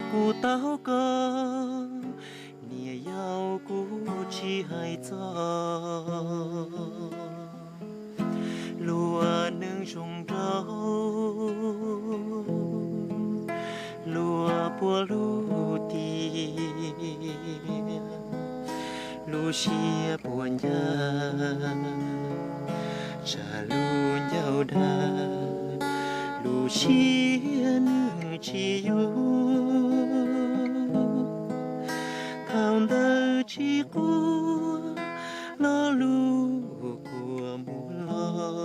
Kuv taug koj niam yau kuv tsis hais txog. Luag neeg zoo nraug, luag puag lub tiag, lub siab puas ncawg, tsam lub ncauj dawb, lub siab nws tsis yug. Thaum ntawd tsis quaj, lo lus kuj mus los.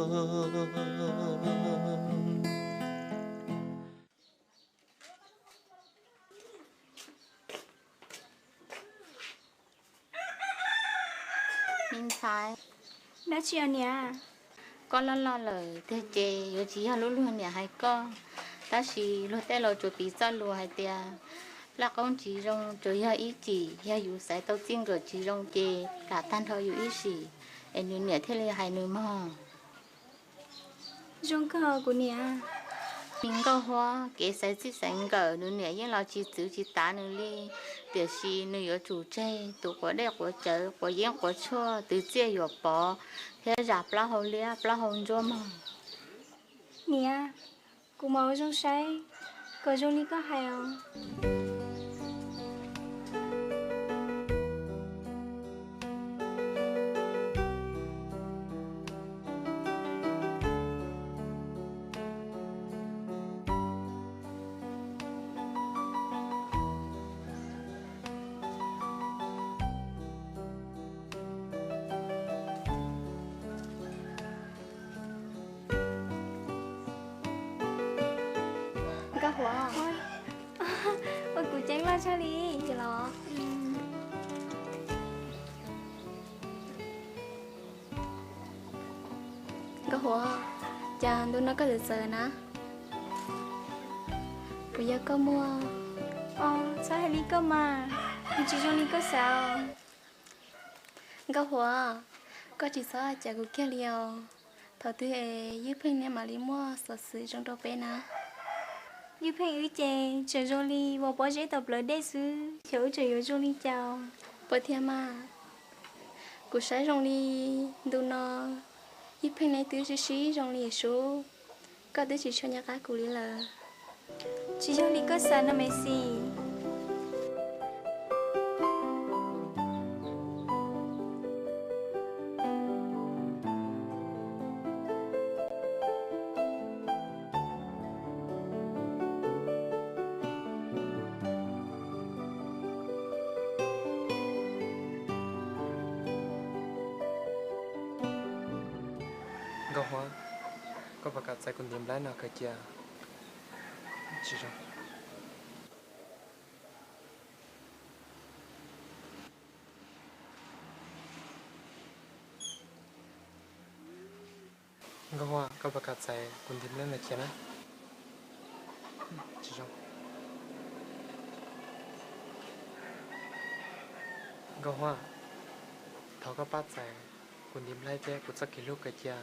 Me ntxhais, dab tsi os niam? Koj loj loj lawm tiag ces yuav tsis yog lub luag niam hais koj, tab sis luag tej laus tsuas piv txoj lus hais tias laj qoob tsis zoo tsuas yog ib chim, yog yus xaiv tau txij nkawm tsis zoo ces lam tag nrho yus ib sim, es nws niam thiaj li hais nws mog. Zoo kawg kuv niam. Me Nkauj Huab, kev xaiv txij xaiv nkawm nws niam yeej los tsis txwv tsis tav nws li, tiam sis nws yuav tsum tseg tus quav dej quav cawv quav yeeb quav tshuaj twv txiaj yuam pov thiab zam plaub hau liab plaub hau ntsuab mog. Niam, kuv mam ua zoo saib kom zoo li koj hais os. Nkauj Huab, ua kuv ceeb loj tshaj li los. Nkauj Huab, cas ntu no koj txawv txawv na? Puas yog koj muaj? Os, txhob hais li koj mas, nws tsis zoo li koj xav. Nkauj Huab, koj tsis txhob cas kuv kiag li os. Thaum twg es Ywg Pheej niam mam li muaj xov xwm zoo rau peb na? Ywg Pheej wb ces tseem zoo li vos pob zeb tau plawv dej xwb, xyov wb tseem yuav zoo li cas. Puas tiag mas? Kuv saib zoo li ntu no Ywg Pheej neb twb sib sib zoo li sub, koj twb tsis tshua nco qab kuv li lawm. Tsis yog li koj xav no Maiv Xis. Nkauj Huab, koj puas kam txais kuv ntiv nplhaib no kawg cia? Tsis zoo. Nkauj Huab, koj puas kam txais kuv ntiv nplhaib no cia na? Tsis zoo. Nkauj Huab, thov koj pab txais kuv ntiv nplhaib thiab kuv txoj kev hlub kawg cia.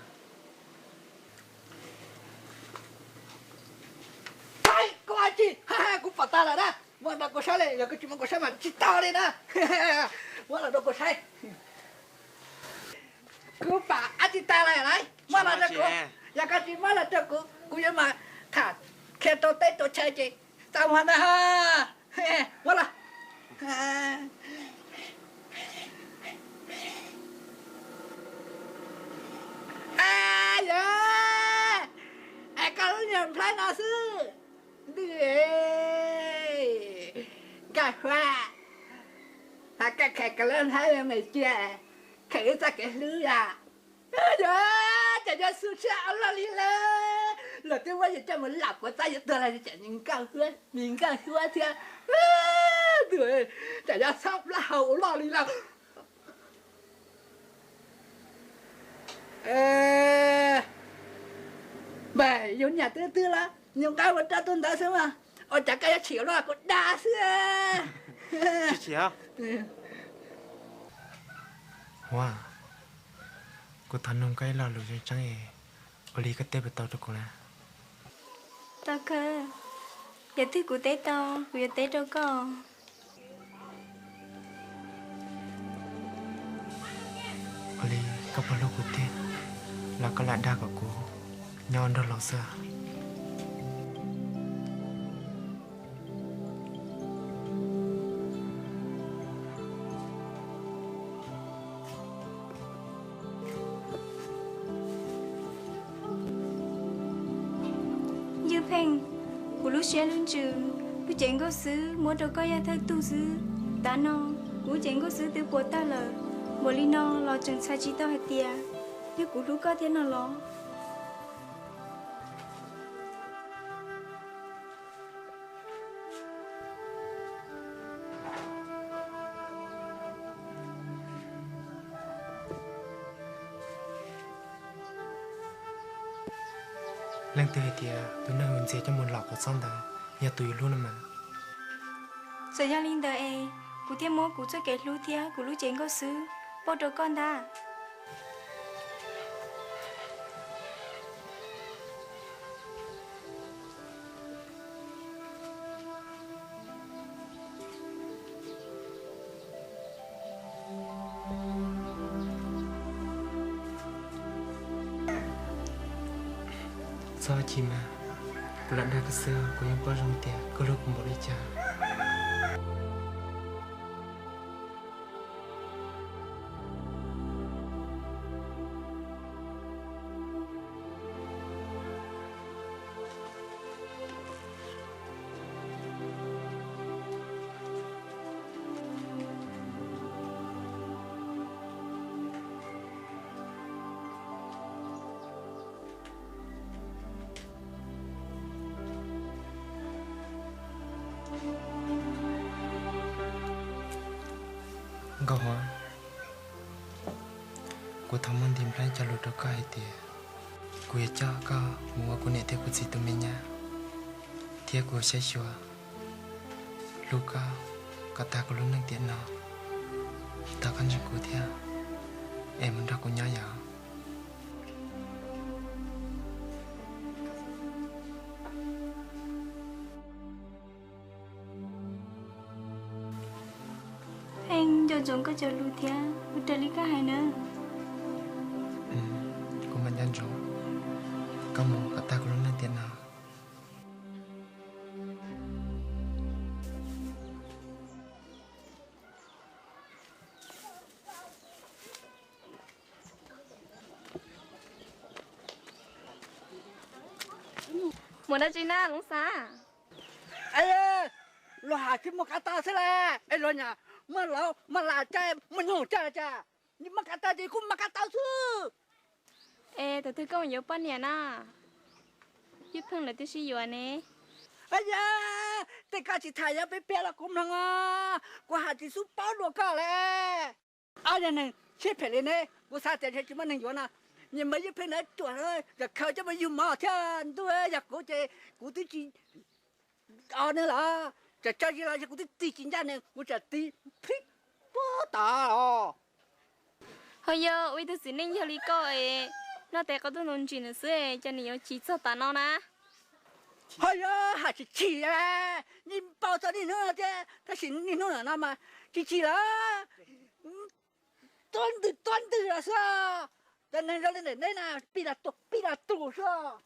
Thaib, koj ua dab tsi? Kuv pom tag lawm na. Muab rau kuv saib li, yog koj tsis muab kuv saib mas tsis tau li na. Muab los rau kuv saib. Kuv pom dab tsi tag lawm lauj? Muab los rau kuv. Yog koj tsis muab los rau kuv, kuv yuav mas tham qhia rau teb rau chaw ces tau mas na. Muab los. Yog, es koj lub niag nplhaib no xwb. Nkauj Huab, koj khaws kuv lub nplhaib me cia, khaws wb txoj kev hlub yom. Yog, cas yog xu tshiab ua luaj li lawm. Los twb muab yus coj mus lam puas txob yuav tuag los tsam me Nkauj Huab, me Nkauj Huab thiab. Tsam yog txhob plaub hau ua luaj li lawm. Npawg, yus niam twb twb los yus nqa mus rau tus ntawd xwb mas, ua cas koj yuav tsim ua luaj kuv dag xwb. Huab, kuv thov nug koj ib lo lus tseeb tseeb es, ua li koj teb puas tau rau kuv na? Tau kawg. Yog twg kuv teb tau, kuv yuav teb rau koj. Ua li koj puas hlub kuv tiag, los koj lam dag kom kuv nyob nrog los xwb? Ywj Pheej, kuv lub siab lub ntsws, lub cev nkauj xwb muab rau koj yog thawj tug xwb. Tav no kuv lub cev nkauj xwb twb puas tag lawm, npaum li no los tseem xav tsis tau hais tias yog kuv hlub koj thiab no los? Leej twg hais tias tus neeg uas ntxias coj mus lom kua txob ntawd yog tus yus hlub no mas? Txawm yog li ntawd es kuv thiaj muab kuv txoj kev hlub thiab kuv lub cev nkauj xwb pauj rau koj ntag. Txhob chim mas, kuv lam dag koj xwb, kuv yeej paub zoo tias koj hlub kuv npaum li cas. Nkauj Huab, kuv thov muab nti nplhaib cov lus rau koj hais tias kuv yuav coj koj mus ua kuv niam thiab kuv txiv tus me nyab, thiab kuv saib xyuas hlub koj kom tag kuv lub neej tiam no. Thov koj ntseeg kuv thiab es mus nrog kuv nyob yom. Pheej nco ntsoov koj cov lus thiab ua raws li koj hais na. Kuv mam nco ntsoov. Koj mus kom tag kuv lub neej tiam no. Mus dab tsi na Loob Xab? Luag has tsis muaj kav tau xwb las, es luag nyam muaj laus muaj lam cai muaj nyuj cai cas, nws muaj kav tau ces kuj muaj kav tau xwb. Es thaum twg koj yuav poj niam na? Ywj Pheej lawv twb sib yuav ne. Yog, tej koj tsis tham yuav peb piav los kuv mloog os, kuv hais tsis xub paub dua koj li. Ob yog neeg siab phem li ne, kuv xav tias ntshe tsis muaj neeg yuav no. Nyias mas Ywj Pheej ntawd ruam, yog khaws coj mus yug mov thiab ntuj, yog kuv ces kuv twb tsis o nws los, tsam tso zis los yog kuv twb tig tsis ncaj nws, kuv tsam tig plib puag tod os. Ho yog ua ib tug txiv neej yog li koj es noj tes qaub ntuj nus ntsis nws xwb es cas nws yuav chim txog tav no na? Ho yog hais tsis chim, yeej npau txog niaj hnub no thiab, tab sis niaj hnub no mas tsis chim lawm. Tuab ntwg tuab ntwg los xwb, cov neeg zoo li ntawm neb na pib los tuag pib los tuag xwb.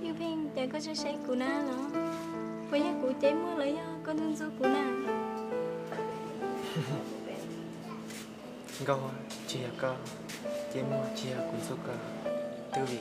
Ywj Pheej, cas koj tseem saib kuv na los? Puas yog kuv cev muag los yog koj ntxub ntxub kuv na? Nkauj, tsis yog koj. ces muag tsis yog kuv ntxub koj, twb vim